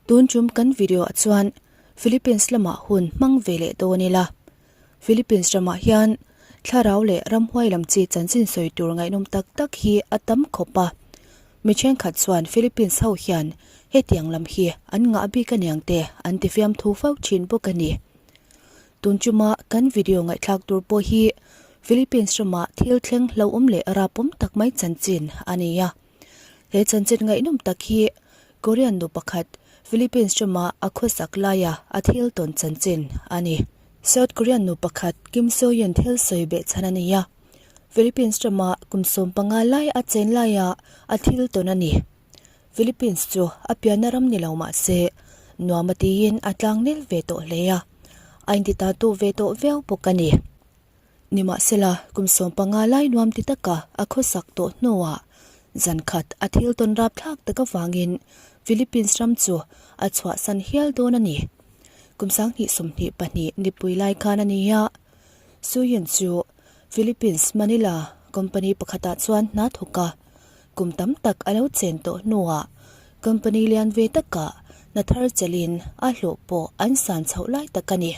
Tun tum kan video ah chuan Philippines lamah hun hmang ve leh dawn ila. Philippines ramah hian thlarau leh ramhuai lam chi chanchin sawi tur ngaihnawm tak tak hi a tam khawp a. Mi thenkhat chuan Philippines ho hian hetiang lam hi an ngah bik aniang te an ti fiamthu fo thin bawk a ni. Tun tuma kan video ngaihthlak tur pawh hi Philippines ramah thil thleng hlauhawm leh rapawm tak mai chanchin a ni a. He chanchin ngaihnawm tak hi Korean nu pakhat Philippines rama a khawsak laia a thil tawn chanchin a ni. South Korean nu pakhat Kim Soo-yeon thil sawi beh chhan a ni a, Philippines rama kum 15 lai a chen laia a thil tawn a ni. Philippines chu a pianna ram ni lo mah se nuam a tiin a tlang nel ve tawh hle a, a intitatu ve tawh viau bawk a ni. Nimahsela, kum 15 lai nuam ti taka a khawsak tawh hnuah zan khat a thil tawn rapthlak tak avangin Philippines ram chu a chhuahsan hial dawn a ni. Kum 2022 nipui lai khan a ni a, Suyin chu Philippines Manila company pakhatah chuan hna thawk a, kum tam tak a lo chen tawh hnuah company lian ve takah hna thar chelhin a hlawh pawh an san chhoh lai tak a ni.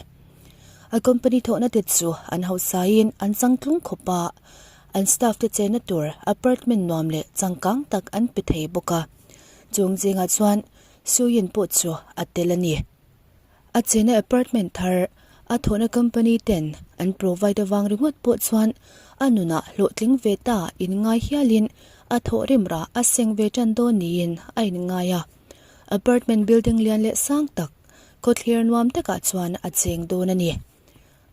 A company thawhna te chu an hausain an changtlung khawp a, an staff te chenna tur apartment nuam leh changkang tak an pe thei bawk a. Chung zingah chuan Suyin pawh chu a tel a ni. A chenna apartment thar a thawhna company ten an provide avang ringawt pawh chuan a nunah hlawhtling ve ta inngai hialin a thawhrim rah a seng ve tan dawn niin a inngai a. Apartment building lian leh sang tak Khawthlir nuam takah chuan a cheng dawn a ni.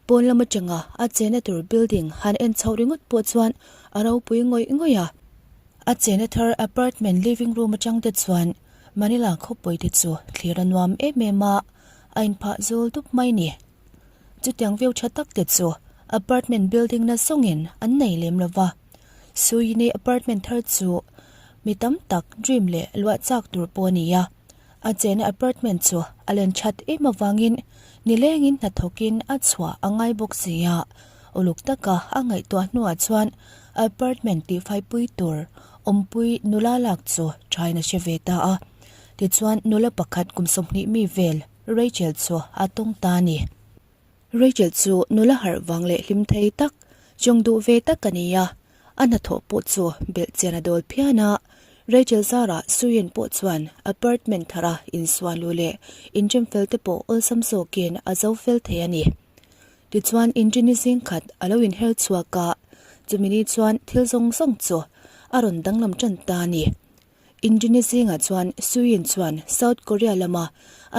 Pawn lam atanga a chena tur building han en chhoh ringawt pawh chuan a ropui ngawih ngawih a. A chena thar apartment living room atang te chuan Manila khawpui te chu thlir a nuam em em a, a inphah zul dup mai ni. Chutiang view tha tak te chu apartment building na zawngin an nei lem lo va. Suini apartment thar chu mi tam tak dream leh luah chak tur pawh a ni a. A chena apartment chu a len that em avangin nilengin hnathawkin a chhuah a ngai bawk si a, uluk taka a ngaihtuah hnuah chuan apartment tihfaipui tur awmpui nula lak chu thain a hre ve ta a. Tichuan nula pakhat kum 20 mi vel Rachel chu a tawng ta a ni. Rachel chu nula harh vang leh hlim thei tak, chawng duh ve tak a ni a, a hnathawh pawh chu belhchian a dawl phian a. Rachel zarah Suyin pawh chuan apartment thara insuan lu leh inrem fel te pawh awlsam zawkin a zo fel thei a ni. Tichuan inrini zing khat a lo inher chhuak a, chumi ni chuan thil zawng zawng chu a rawn danglam tan ta a ni. Inrini zingah chuan Suyin chuan South Korea lama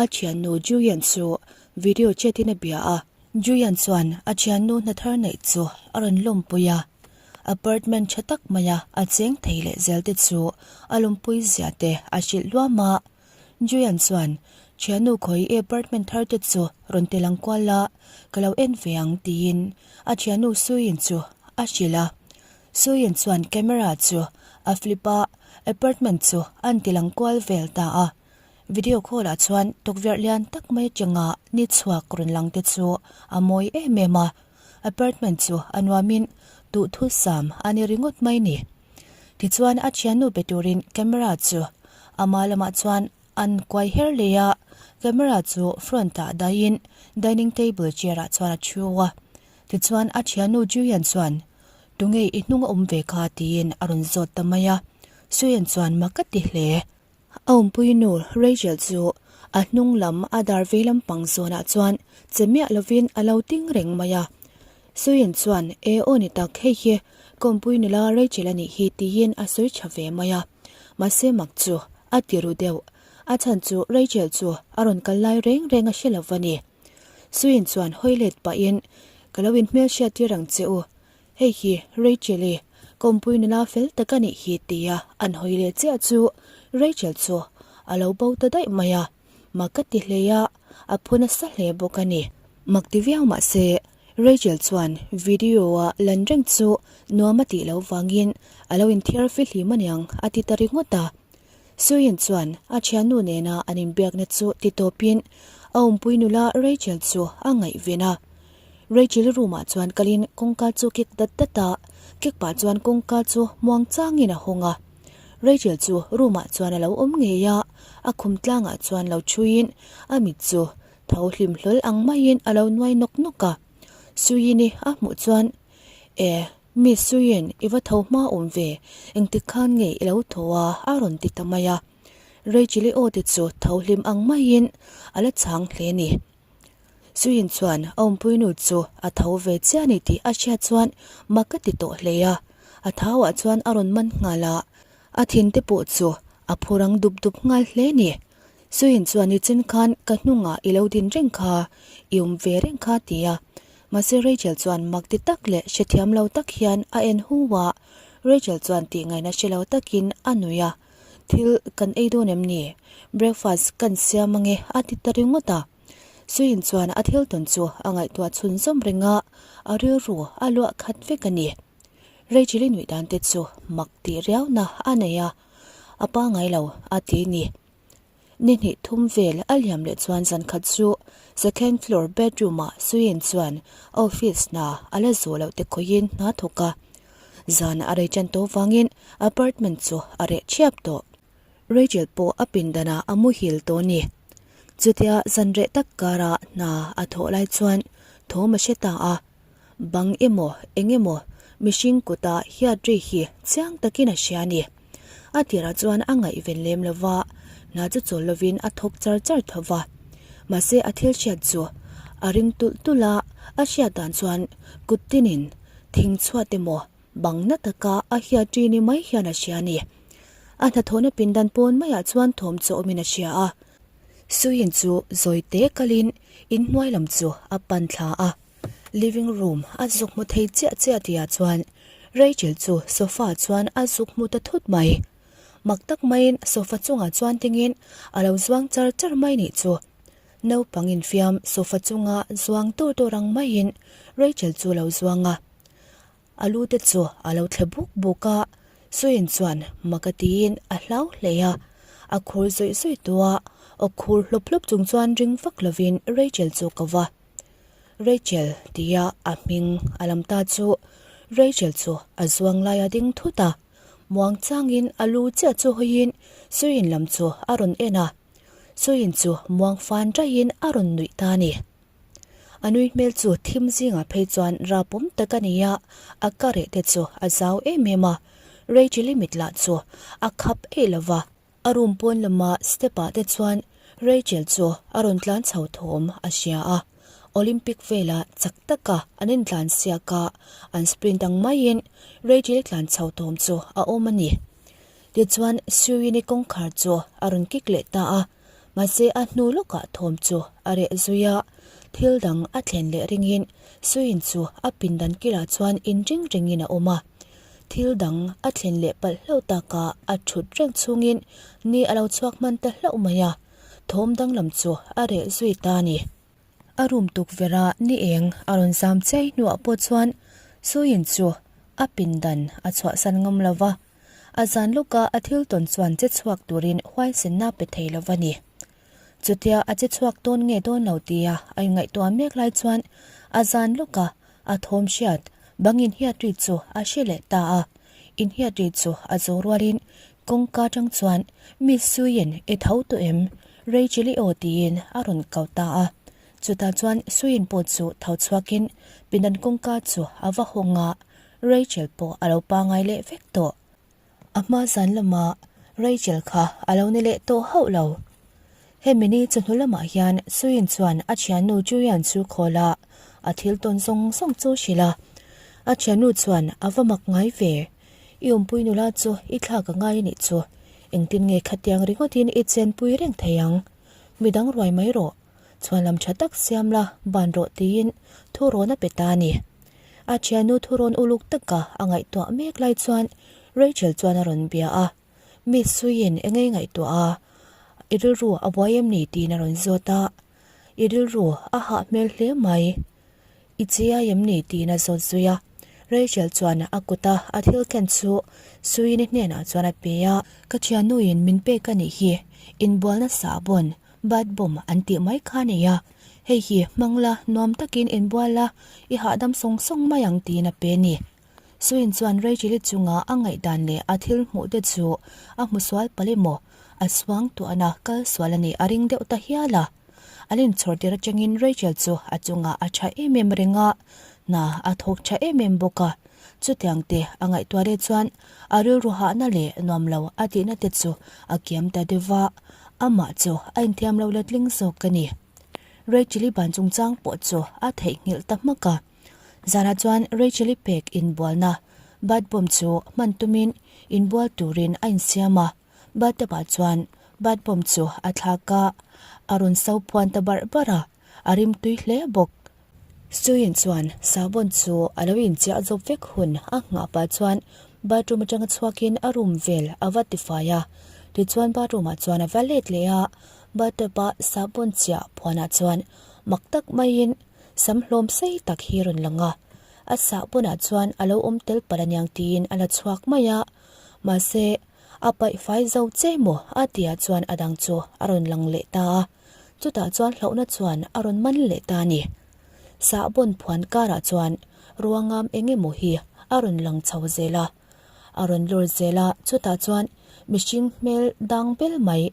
a thiannu Juyeon chu video chat in a bia a. Juyeon chuan a thiannu hna thar neih chu a rawn lawmpui a, apartment tha tak maia a cheng thei leh zel te chu a lawmpui zia te a hrilh luam a. Juyeon chuan, Thiannu khawi i apartment thar te chu rawn ti lang kual la, ka lo en ve ang tiin a thiannu Suyin chu a hrilh a. Suyin chuan camera chu a flip a, apartment chu an ti lang kual vel ta a. Video call ah chuan tukverh lian tak mai atanga ni chhuak rawn lang te chu a mawi em em a, apartment chu a nuamin duhthusam a ni ringawt mai ni. Tichuan a thiannu pe turin camera chu ama lamah chuan an kuai her leh a, camera chu front ah dahin dining table chair ah chuan a thu a. Tichuan a thiannu Julian chuan Tunge i hnung a awm ve kha tiin a rawn zawt ta mai a, Suian chuan mak a ti hle. A awmpui nu Rachel chu a hnung lam a dar vei lampang zawnah chuan che miah lovin a lo ting reng mai a. Suian chuan E aw ni tak hei hi ka awmpui nula Rachel a nih hi tiin a sawi tha ve mai a. Mahse mak chu a ti ru deuh. A chhan chu Rachel chu a rawn kal lai reng reng a hre lo va ni. Suiin chuan hawi let pahin, Ka lo inhmel hriat tir ang che u. Hei hi Rachel-i kawmpui nula fel tak a nih hi tia an hawi leh chiah chu Rachel chu a lo bo ta daih mai a, mak ka ti hle a, a phu nasa hle bawk a ni. Mak ti viau mah se Rachel chuan video-a lan reng chu nuam a tih loh vangin a lo inthiar fihlim aniang a ti ta ringawt a. Suyin chuan a thiannu nena an inbiakna chu ti tawpin a awmpui nula Rachel chu a ngaihven a. Rachel room ah chuan kalin kawngka chu kik dat dat a, kik pah chuan kawngka chu muang changin a hawng a. Rachel chu room ah chuan a lo awm ngei a, A khum tlangah chuan lo thuiin a mit chu tho hlim hlawl ang maiin a lo nuai nawk nawk a. Suiin-i a hmuh chuan, E, Miss Suiin i va tho hma awm ve, engtik khan nge i lo tho a? a rawn ti ta mai a. Rachel-i aw te chu tho hlim ang maiin a la chhang hle ni. Suiin chuan a awmpuinu chu a tho ve chiah a ni tih a hriat chuan mak a ti tawh hle a. A thauah chuan a rawn man nghal a, a thin te pawh chu a phu rang dup dup nghal hle ni. Suiin chuan nichin khan ka hnungah i lo din reng kha, i awm ve reng kha ti a. Mahse Rachel chuan mak ti tak leh hrethiam lo tak hian a en hu a, Rachel chuan tihngaihna hre lo takin a nui a, Thil kan ei dawn em ni? Breakfast kan siam ange a ti ta ringawt a. Suiin chuan a thil tawn chu a ngaihtuah chhunzawm reng a, a rilru a luah khat vek a ni. Rachel-i nuih dan te chu mak tih riauna a nei a, a pangai lo a ti ni. Ni hnih thum vel a liam leh chuan zan khat chu second floor bedroom ah Suiin chuan a office hna a la zawh loh te khawiin hna thawk a. Zan a rei tan tawh vangin apartment chu a reh thiap tawh. Rachel pawh a pindanah a muhil tawh a ni. Chutia zan reh tak karah hna a thawh lai chuan thawm a hre ta a. Bang emaw eng emaw mihring kuta hiat ri hi chiang takin a hria a ni. A tirah chuan a ngaihven lem lo va, hna chu chawl lovin a thawk char char tho va. Mahse a thil hriat chu a ring tulh tulh a, a hriat dan chuan kut tinin thing chhuat emaw bang na taka a hiat ri ni mai hian a hria a ni. A hnathawhna pindan pawn maiah chuan thawm chu awmin a hria a. Suiin chu zawi te kalin inhnuai lam chu a pan thla a. Living room a zuk hmu thei chiah chiah tihah chuan Rachel chu sofa ah chuan a zuk hmu ta thut mai. Mak tak maiin sofa chungah chuan dingin a lo zuang char char mai nih chu. Naupang infiam sofa chunga zuang tur tur ang maiin Rachel chu a lo zuang a. A lu te chu a lo thle buk buk a, Suiin chuan mak a tiin a hlau hle a. A khur zawih zawih tawh a, aw khur hlawp hlawp chung chuan ring vak lovin Rachel chu ka va. Rachel tia a hming a lam ta chu Rachel chu a zuang lai a ding thut a, muang changin a lu chiah chu hawiin Suiin lam chu a rawn en a, Suiin chu muang fan raihin a rawn nuih ta a ni. A nui hmel chu thim zingah phei chuan rapawm tak a ni a, a ka reh te chu a zau em em a, Rachel-i mit lah chu a khap eih lo va. A room pawn lama step ah te chuan Rachel chu a rawn tlan chho thawm a hria a, Olympic vela chak taka an intlan siak a, an sprint ang maiin Rachel-i tlan chho thawm chu a awm a ni. Tichuan Sue-i kawngkhar chu a rawn kik leh ta a. Mahse a hnu lawkah thawm chu a reh zui a, thil dang a thlen leh ringin Suin chu a pindan kilah chuan inring rengin a awm a. Thil dang a thlen leh palh hlauh taka a thut reng chhungin ni a lo chhuak hman ta hlauh mai a, thawm danglam chu a reh zui ta a ni. A room tukverh a ni eng a rawn zam chiai hnuah pawh chuan Suin chu a pindan a chhuahsan ngam lo va. A zan lawka a thil tawn chuan che chhuak turin huaisenna pe thei lo va ni. Chutia a che chhuak dawn nge dawn lo tia a inngaihtuah mek lai chuan a zan lawka a thawm hriat bang inhiat ri chu a hre leh ta a. Inhiat ri chu a zo rualin kawngka tang chuan Miss Suiin i tho tawh em? Rachel i aw tiin a rawn kau ta a. Chutah chuan Suiin pawh chu tho chhuakin pindan kawngka chu a va hawng a. Rachel pawh a lo pangai leh vek tawh. A hma zan lamah Rachel kha a lo ni leh tawh hauh lo. Hemi ni chawhnu lamah hian Suyin chuan a thiannu Julian chu call a, a thil tawn zawng zawng chu hrilh a. A thiannu chuan a va mak ngai ve. I awmpui nula chu i thlak a ngai a nih chu. Engtin nge khatiang ringawtin i chenpui reng thei ang? Midang ruai mai rawh. Chhuanlam tha tak siam la, ban rawh tiin thurawn a pe ta a ni. A thiannu thurawn uluk taka a ngaihtuah mek lai chuan Rachel chuan a rawn bia a, Miss Suiin eng ei ngaihtuah a, i rilru a buai em ni tiin a rawn zawt a, I rilru a hah hmel hle mai, i chiai em ni tiin a zawt zui a. Rachel chuan a kuta a thil ken chu Suiin-i hnenah chuan a pe a, Ka thiannuin min pek a nih hi, inbualna sahbawn Bath bomb an tih mai kha a nei a, hei hi hmang la nuam takin inbual la, i hahdam sawng sawng mai ang tiin a pe a ni. Suin chuan Rachel-i chunga a ngaihdan leh a thil hmuh te chu a hmu sual palh emaw? A suangtuahna kal sual a nih a ring deuh ta hial a. An inchhawr tir atangin Rachel chu a chungah a tha em em reng a, hna a thawk tha em em bawk a. Chutiang te a ngaihtuah leh chuan a rilru hahna leh nuam lo a tihna te chu a kiam ta deuh va, amah chu a inthiam lo letling zawk a ni. Rachel-i ban chungchang pawh chu a theihnghilh ta hmak a. Zanah chuan Rachel-i pek inbualna bath bomb chu hman tumin inbual turin a insiam a. Bathtub-ah chuan bath bomb chu a thlak a, a rawn so phuan ta barh barh a, a rim tui hle bawk. Suyin chuan sahbawn chu a lo inchiah zawp vek hun a nghah pah chuan bathroom atanga chhuakin a room vel a va tifai a. Tichuan bathroom-ah chuan a va let leh a, bathtub-a sahbawn chiah phuanah chuan mak tak maiin sam hlawm sei tak hi a rawn lang a. A sahbawnah chuan a lo awm tel palh aniang tiin a la chhuak mai a, mahse A paih fai zo che maw? a ti ah chuan a dang chu a rawn lang leh ta a, chutah chuan hlauhna chuan a rawn man leh ta a ni. Sahbawn phuan karah chuan ruangam eng emaw hi a rawn lang chho zel a, a rawn lur zel a, chutah chuan mihring hmel dang bel mai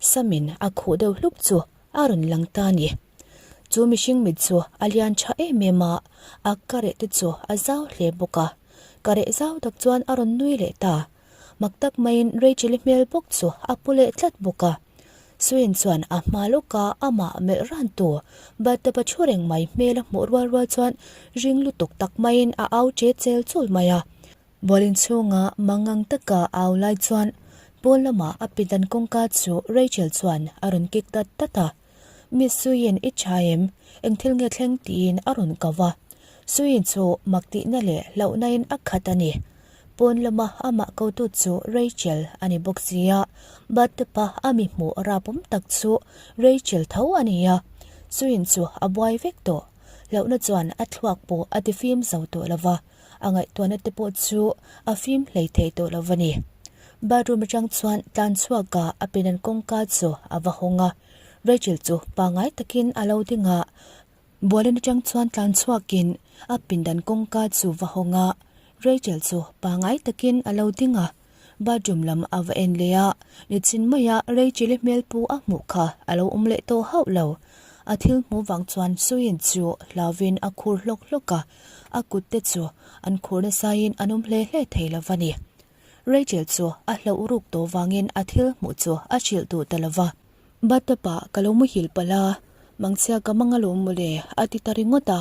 samin a khuh deuh hlup chu a rawn lang ta a ni. Chu mihring mit chu a lian tha em em a, a kareh te chu a zau hle bawk a, kareh zau tak chuan a rawn nui leh ta. Mak tak maiin Rachel-i hmel bawk chu a pu leh tlat bawk a. Swain chuan a hma lawka amah melh ran tu bathtub-a thu reng mai hmel a hmuh rual rual chuan ring lutuk tak maiin a au che chel chul mai a. Bualin chhunga mangang taka a au lai chuan pawn lamah a pindan kawngka chu Rachel chuan a rawn kik dat dat a. Miss Suiin i tha em? Eng thil nge thleng tiin a rawn ko va. Suiin chu mak tihna leh hlauhnain a khat a ni. Pawn lama amah kotu chu Rachel a ni bawk si a, bathtub-a a mi hmuh rapawm tak chu Rachel tho a ni a. Suiin chu a buai vek tawh. Hlauhna chuan a thluak pawh a tifim zo tawh lo va, a ngaihtuahna te pawh chu a fim hlei thei tawh lo va ni. Bathroom atang chuan tlan chhuaka a pinan kawngka chu a va hawng a. Rachel chu pangngai takin a lo ding a, Bualin atang chuan tlan chhuakin a pindan kawngka chu va hawng a, Rachel chu pangngai takin a lo ding a, bathroom lam a va en leh a, nichin maia Rachel-i hmel pu a hmuh kha a lo awm leh tawh hauh lo. A thil hmuh vang chuan Suyin chu hlauvin a khur hlawk hlawk a, a kut te chu an khur nasaiin an awm hle hle thei lo va ni. Rachel chu a hlauh ruk tawh vangin a thil hmuh chu a hrilh duh ta lo va. Bathtub-ah ka lo muhil palh a, mangchhia ka mang alawm mawle a ti ta ringawt a.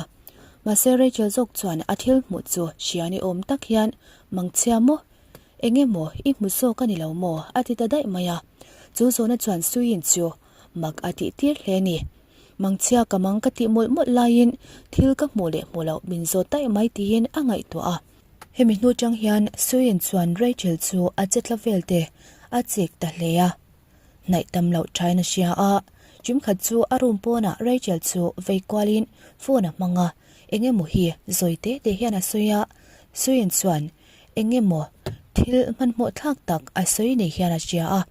Mahse Rachel zawk chuan a thil hmuh chu hria ni awm tak hian mangchhia maw? Eng emaw i hmu zawk a ni lo maw? a ti ta daih mai a. Chu zawhna chuan Suiin chu mak a tih tir hle a ni. Mangchhia ka mang ka tih mawlh mawlh laiin thil ka hmuh leh hmuh loh min zawt daih mai tiin a ngaihtuah a. Hemi hnu chang hian Suyin chuan Rachel chu a che tla vel te a chik ta hle a. Hnaih tam loh thain a hria a, gym khat chu a room pawnah Rachel chu vei kualin phone a hmang a, eng emaw hi zawi te te hian a sawi a, Suyin chuan eng emaw thil hmanhmawh thlak tak a sawi nei hian a hria a,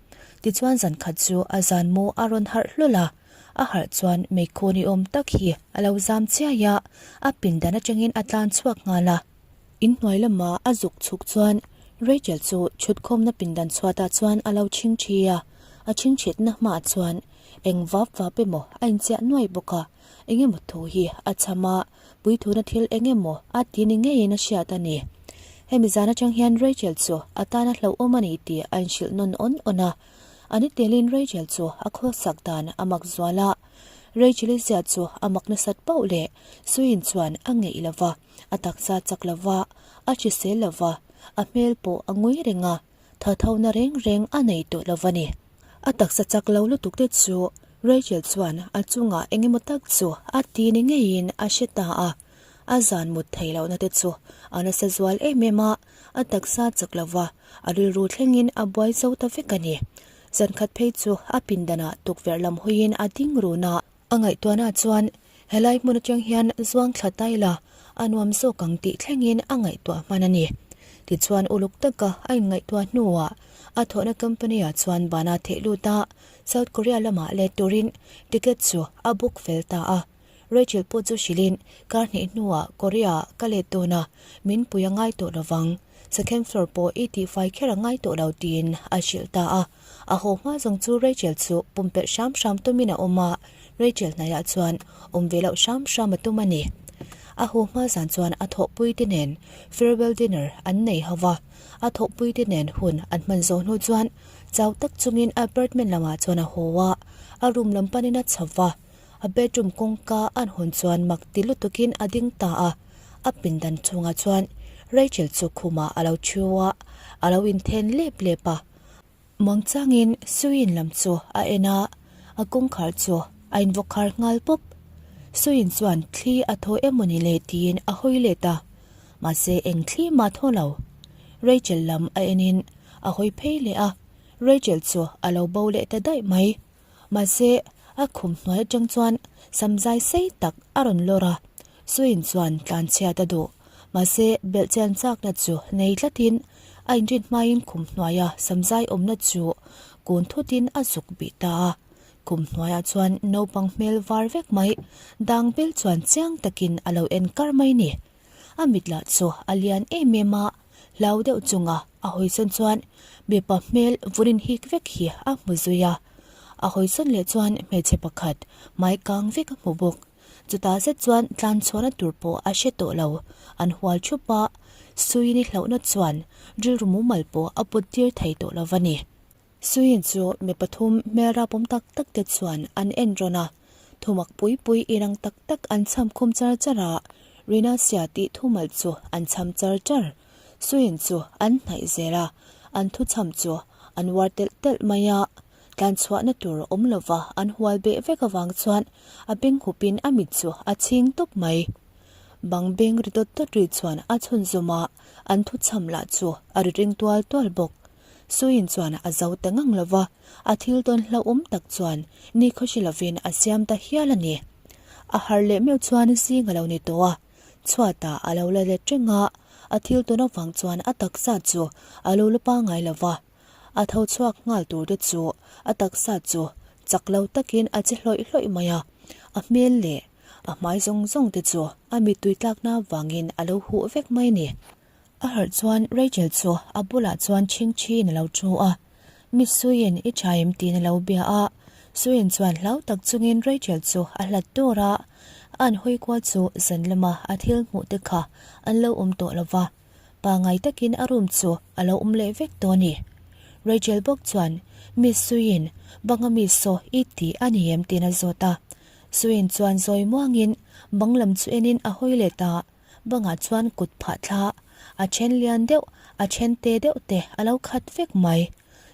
tichuan zan khat chu a zan mu a rawn harh hlawl a, a harh chuan meikhaw ni awm tak hi a lo zam chiai a, a pindan atangin a tlan chhuak nghal a. Inhnuai lama a zuk chhuk chuan Rachel chu chhutkhawmna pindan chhuatah chuan a lo chhing thi a, a chhingchhitna hmaah chuan eng vap vap emaw a inchiah nuai bawk a, eng emaw thu hi a cham a, puithuna thil eng emaw a ti ni ngeiin a hriat a ni. Hemi zan atang hian Rachel chu a tana hlauhawm a ni tih a inhrilh nawn awn awn a, a ni telin Rachel chu a khawsak dan a mak zual a, Rachel-i zia chu a mak nasat pauh leh Suin chuan a ngeih lo va. A taksa chak lo va, a hrisel lo va, a hmel pawh a ngui reng a, tha tho na reng reng a nei tawh lo va ni. A taksa chak lo lutuk te chu Rachel chuan a chungah eng emaw tak chu a ti ni ngeiin a hre ta a, a zan mut thei lohna te chu a nasa zual em em a, a taksa chak lo va, a rilru thlengin a buai zo ta vek a ni. Zankhat phei chu a pindanah tukverh lam hawiin a ding run a. A ngaihtuahna chuan helai hmun atang hian zuang thla tai la a nuam zawk ang tih thlengin a ngaihtuah hman a ni. Tichuan uluk taka a inngaihtuah hnuah a thawhna company ah chuan bana theih lut a, South Korea lamah let turin ticket chu a book fel ta a. Rachel pawh chu hrilhin kar hnih hnuah Korea ah ka let dawn a, min pui a ngai tawh lovang. Second floor pawh i tihfai kher a ngai tawh lo tiin a hrilh ta a. A haw hma zawng chu Rachel chu pumpelh hram hram tumin a awm a, Rachel hnaiah chuan awm ve loh hram hram a tum a ni. A haw hma zan chuan a thawhpui te nen farewell dinner an nei ho va, a thawhpui te nen hun an hman zawh hnu chuan chau tak chungin apartment lamah chuan a haw a, a room lam panin a chho va, a bedroom kawngka an hawn chuan mak ti lutukin a ding ta a, a pindan chhungah chuan Rachel chu khumah a lo thu a, a lo inthen lep lep a. Muangchangin Suiin lam chu a en a, a kawngkhar chu a invawkhar nghal pawp. Suiin chuan thli a thaw emaw ni le tiin a hawi let a, mahse eng thli mah thaw lo. Rachel lam a enin a hawi phei leh a, Rachel chu a lo bo leh ta daih mai. Mahse, a khum hnuai atang chuan samzai sei tak a rawn lawr a, Suin chuan tlanchhiat a duh. Mahse, belhchian chakna chu nei tlatin a inrin hmain khum hnuaia samzai awmna chu kun thutin a zuk bih ta a. Khum hnuaiah chuan naupang hmel var vek mai, dang bel chuan chiang takin a lo en kar mai ni. A mit lah chu a lian em em a, hlau deuh chunga a hawisawn chuan mipa hmel vun inhik vek hi a hmu zui a. A hawisawn leh chuan hmeichhe pakhat hmai kang vek a hmu bawk. Chutah zet chuan tlan chhuahna tur pawh a hre tawh lo. An hual thup a, Suini hlauhna chuan rilru mumal pawh a put tir thei tawh lo va ni. Suin chu mi pathum hmel rapawm tak tak te chuan an en rawn a, thumak pui pui inang tak tak an cham khum char char a, Rinasia tih thumal chu an cham char char. Suin chu an hnaih zel a, an thuchham chu an uar telh telh mai a, tlanchhuahna tur awm lova an hual beh vek avang chuan a beng hupin a mit chu a chhing tawp mai. Bang beng ri dawt dawt ri chuan a chhunzawm a, an thuchham lah chu a ri ring tual tual bawk. Suin chuan a zo ta ngang lo va, a thil tawn hlauhawm tak chuan nikhaw hre lovin a siam ta hial a ni. A harh leh meuh chuan zing a lo ni tawh a, chhuatah a lo la let reng a, a thil tawn avang chuan a taksa chu a lo la pangngai lo va, a tho chhuak nghal tur te chu a taksa chu chak lo takin a che hlawih hlawih mai a, a hmel leh a hmai zawng zawng te chu a mittui tlakna avangin a lo huh vek mai a ni. A harh chuan Rachel chu a bulah chuan chhingchhiin a lo thu a, Miss Suiin i tha em tiin a lo bia a, Suiin chuan hlau tak chungin Rachel chu a hlat tur a, a an hawi kual chu zan lama a thil hmuh te kha an lo awm tawh lo va, pangai takin a room chu a lo awm leh vek tawh a ni. Rachel bawk chuan Miss Suiin banga mi saw i ti a ni em tiin a zawt a, Suiin chuan zawi muangin bang lam chu enin a hawi let a, Bangah chuan kut phah thla, a then lian deuh, a then te deuh te a lo khat vek mai.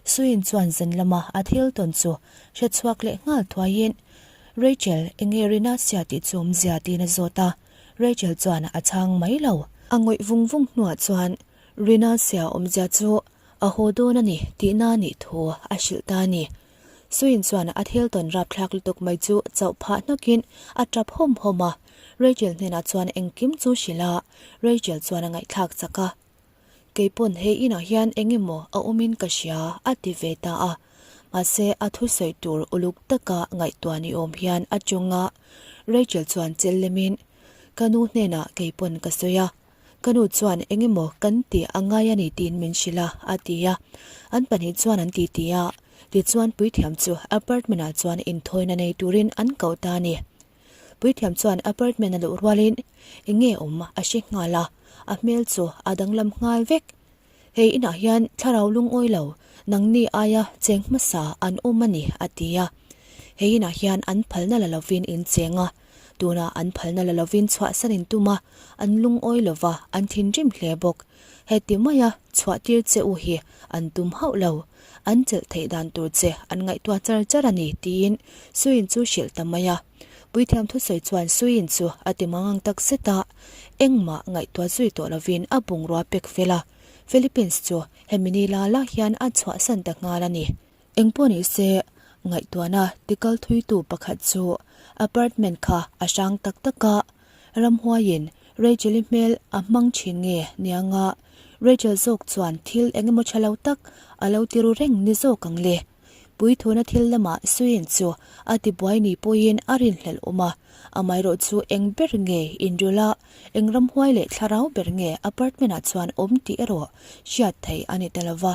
Suin chuan zan lama a thil tawn chu hre chhuak leh nghal thuaiin, Rachel, enge Rinasia tih chu awmzia tiin a zawt a, Rachel chuan a chhang mai lo. A ngawih vung vung hnuah chuan Rinasia awmzia chu a haw dawn a ni tihna nih thu a hrilh ta a ni. Suin chuan a thil tawn rapthlak lutuk mai chu chauh phah hnawkin a tap hawm hawm a, Rachel hnenah chuan engkim chu hrilh a, Rachel chuan a ngaihthlak chak a. Keipawn he inah hian eng emaw a awmin ka hria a ti ve ta a, mahse a thusawi tur uluk taka ngaihtuah ni awm hian a tawng a, Rachel chuan chel lemin ka nu hnenah keipawn ka sawi a, Ka nu chuan eng emaw kan tih a ngai a ni tiin min hrilh a, a ti a. An pahnih chuan an titi a, tichuan puithiam chu apartment ah chuan inthawina nei turin an koh ta a ni. Puithiam chuan apartment a luh rualin eng nge awm a hre nghal a, a hmel chu a danglam nghal vek. Hei inah hian thlarau lungawi lo nangni aia cheng hmasa an awm a ni, a ti a. Hei inah hian an phalna la lovin in cheng a, tunah an phalna la lovin chhuahsan in tum a, an lungawi lo va, an thinrim hle bawk. Heti maia chhuahtir che u hi an tum hauh lo, an chelh theih dan tur che an ngaihtuah char char a ni, tiin Suin chu hrilh ta mai a. Puithiam thusawi chuan Suin chu a ti mangang tak zet a, engmah ngaihtuah zui tawh lovin a bungrua pek fel a, Philippines chu hemi ni la la hian a chhuahsan ta nghal a ni. Engpawh ni se, ngaihtuahna tikal thuitu pakhat chu apartment kha a hrang tak tak a, ramhuaiin Rachel-i hmel a hmang thin nge nianga Rachel zawk chuan thil engemaw tha lo tak a lo ti ru reng ni zawk ang le. Puithuna thil lamah Suyin chu a tibuai ni pawhin a rinhlelh awm a, amaherawh chu eng ber nge inrulh a, eng ramhuai leh thlarau ber nge apartment ah chuan awm tih erawh hriat theih a ni ta lo va.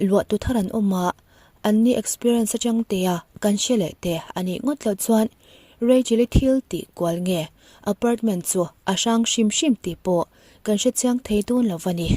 Luahtu thar an awm a, anni experience atang tea kan hre leh te a nih ngawt loh chuan Rachel-i thil tih kual nge apartment chu a hrang hrim hrim tih pawh kan hre chiang thei dawn lo va ni.